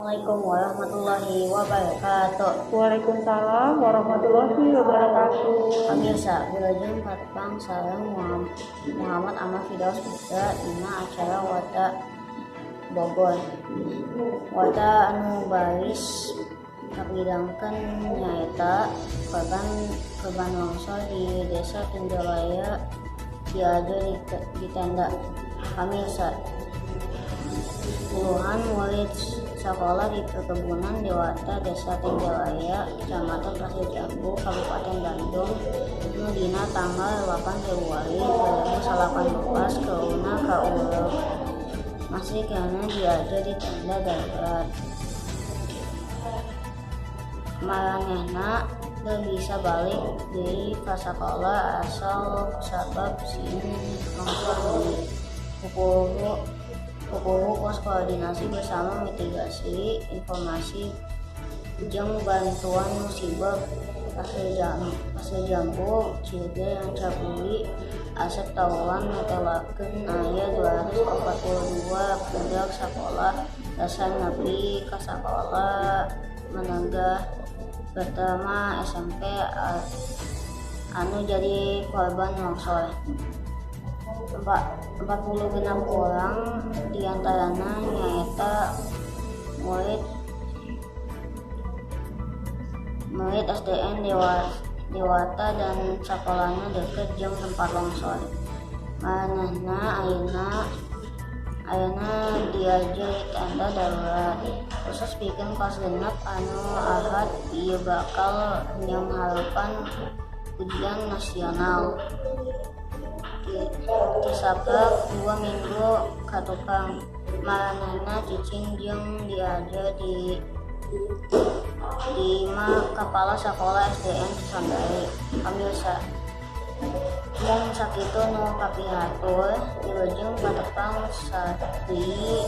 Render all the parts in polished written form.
Assalamualaikum warahmatullahi wabarakatuh. Waalaikumsalam warahmatullahi wabarakatuh. Pemirsa, wilujeng patepang sareng Muhammad Ahmad Firdaus Putra dina acara Warta Bogor. Warta anu baris kapidangkeun nyaeta korban korban longsor di Desa Tenjolaya diajar di tenda. Pamirsa, puluhan murid sekolah di Perkebunan Dewata, Desa Tenjolaya, Kecamatan Pasir Jambu, Kabupaten Bandung, nu dina tanggal 8 Februari 2018 keuna kaurug masih keneh diajar di tenda darurat. Maranehna teu bisa balik deui ka sakola asal kusabab sieun longsor deui. Pupuhu Pos Koordinasi Bersama Mitigasi Informasi jeung Bantuan Musibah Pasir Jambu Ciwidey Rancabali Asep Taulan netelakeun aya 242 budak sakola dasar nepi ka sakola menengah pertama SMP anu jadi korban longsor. 46 urang diantarana nyaeta murid murid SDN Dewata dan sakolana deukeut jeung tempat longsor. Maranehna ayeuna ayeuna diajar di tenda darurat khusus pikeun kelas 6 anu Ahad ieu bakal nyanghareupan ujian nasional. Tisaprak 2 minggu katukang maranehna cicing jeung diajar di imah Kepala Sekolah SDN Cisondari. Pamirsa, mung sakitu nu kapihatur, wilujeng patepang deui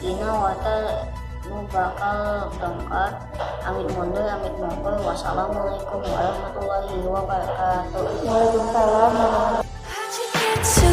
dina warta nu bakal dongkap. Amit mundur, amit mungkur. Wassalamualaikum warahmatullahi wabarakatuh. Waalaikumsalam warahmatullahi. How'd you get so